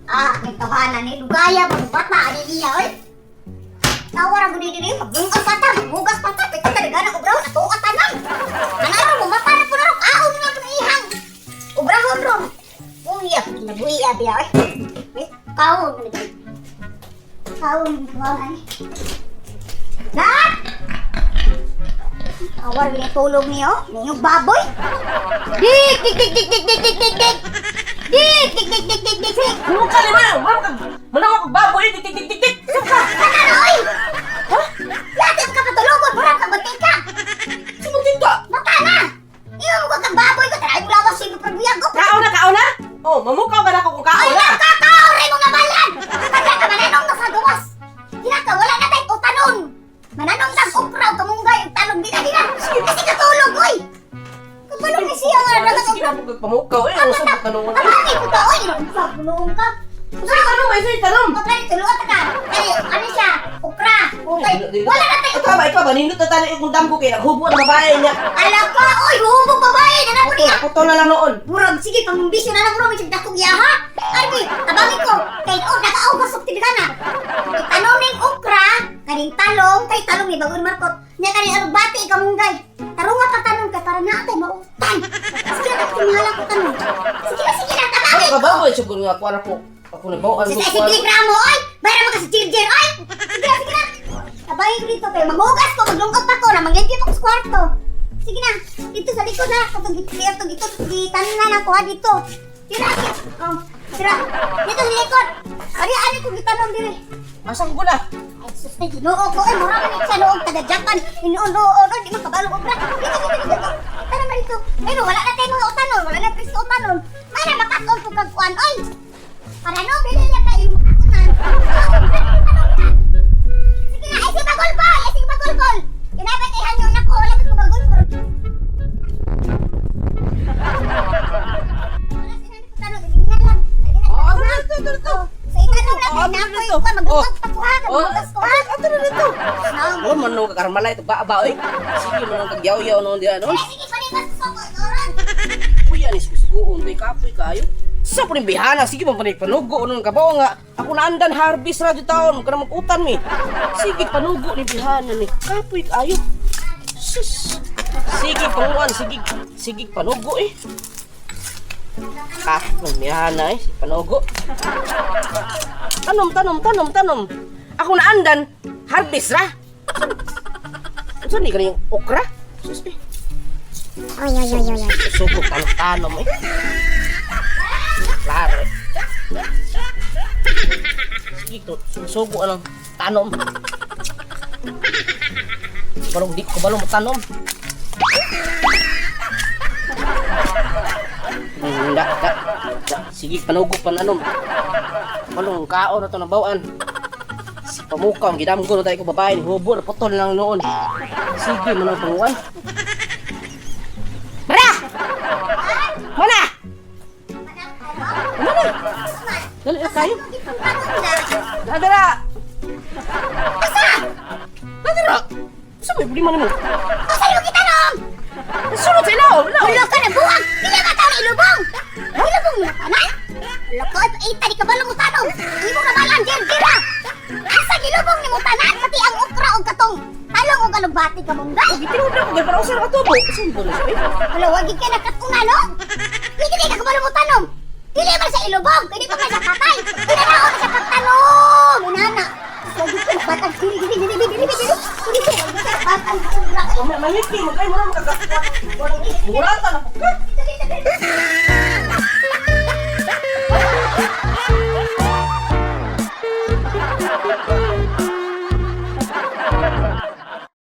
Ah, may tawanan ni Dugaya, bata ani niya oy. Tawa ra gud diri, magbungkag pa ta, maghugas pa ta, pwede ta dagana obrahon ato ka tanan. Anaro mo mata na pud kaon na pud ihang. Obrahon ron. Uya, kinabuhi abi oy. Eh, kaon na diri. Kaon, kaon ani. Na! Tawar ni tulog niyo, niyo baboy. Dik dik dik dik dik dik dik dik dik. Dik dik dik dik dik dik dik. Ano ka ni man? Manawag kag baboy, tik tik tik tik tik. Saan ka? Ano na oy? Ha? Yati ka patulugon, murag ka mantika. Sumutin ka. Mata na. Iyo mo kag baboy ko tara mo lawas si pagbuyag ko. Kaon na, kaon na. Oh, mamukaw ka na ako kung kaon Ay, na. nakakao rin mong nabalan. Kaya ka mananong na sa gawas. Hinaka wala na tay utanon. Mananong tag okra o kamunggay ug talong di na di na. Kasi katulog oy. Kabalo ni siya nga Sige nagkakabra. na po pamukaw eh. Ang sabot ka noon. Kamami ko ka oy, unsa punoon ka. Usa tanong, may usa tanong. Okra ni tuluan ta ka. Kay ano siya? Okra. Okay. Wala na tay. Ikaw ba nindot na tani akong damgo kay naghubo na babae niya. Ala ka oy, hubog babae na na niya. Putol na lang noon. Murag sige pangumbisyo na lang bro, may dakong yaha. Arbi, tabangi ko. Kay oh nakaugas og tinigana. Itanom ning okra, kaning talong, kay talong ni bagon markot. Nya kaning arugbati kamunggay. Tarunga pa tanong kay para naa tay mautan. Sige na tingala ko tanong. Sige na sige na tabangi. Ano ka baboy siguro nga kuan ako. Ako na bawaan Sa ko sa kuan. gramo oy. Bayra mo ka sa jirjir oy. Sige na sige na. Tabangi ko dito kay maghugas ko, maglungkot pa ko na manglimpyo pa ko sa kwarto. Sige na, dito sa likod na, katong gitliar to dito, gitanan na ko ha dito. Tira, oh, tira. Dito sa likod. Ari ani ko gitanom dire. Asang ko na? Ay sus, ay Ginoo ko ay mura man siya noong taga Japan. Inuon-noon, di man kabalo obra. Dito dito dito. Dito. Tara man dito. Pero wala na tayo mga utanon, wala na Kristo utanon. May na makaon ko kag kuan oy. Para no dili na tayo makakunan. Sige na, ay si bagolbol, ay si bagolbol. Kinabay kay hanyo nako, wala ko bagolbol. Wala sinabi ko tanong, hindi nga lang. Ah, ano dito dito? Sa itanong lang, Oh, kay ano nako dito? yung magluwag pa ko ha, Oh, maglugas ko ha. ato na dito. Naam. Wala man no kakarmalay to ba ba oy. Sige man ang kagyaw-yaw noon diyan noon. Eh, sige, palipas ko sa oran. Uy, ani suguon tay kapoy kayo. Sa puning bihana, sige man panay panugo nun kabaw nga. Ako naandan harvest ra taon, kana mag-utan mi. Sige panugo ni bihana ni kapoy kayo. Sus. Sige panguan, sige sige panugo eh. Ah, nang bihana eh, si panugo. Tanom, tanom, tanom, tanom. Ako naandan harvest ra. Unsa ni kaniyang okra? Sus eh. Oy, oy, oy, oy, oy. Sugo tanom-tanom eh. Klaro eh. Sige to, sugo anong tanom. Balong di ko balong tanom. Da, da, da. Sige, panugo pananom. Balong kaon na to nabawan. Si pamukaw, ang gidamgo na tayo ko babae ni hubo na putol lang noon. Sige, manang panguan. Mara! Mana! Mana! Dali na kayo. Dadara! Asa? Dadara! Sa may problema nimo? Asa yung gitanong? Sulod sa ilaw! Ilaw! Hulo ka na buwag! Pila ka taon ilubong! Ilubong mo na tanan? Hulo ko, ita di ka balong mo tanong! Imo na balang jirjira! Asa gilubong ni mo tanan? Pati ang okra o katong talong o alugbati ka mong gay! Gitinuod na ko gay para usa ra ka tubo. Saan ba na siya? Eh? Hala, wag ka nakatuna, no? Hindi ka kabalo mo tanong. Dili man sa ilubog, hindi pa man sa patay. Inanaon sa pagtanong. Inana. Wag ka batang dili dili dili dili dili dili. Dili wag ka batang Mayit kay magkay mo na makagawa. Murata na po ka. Dili dili dili.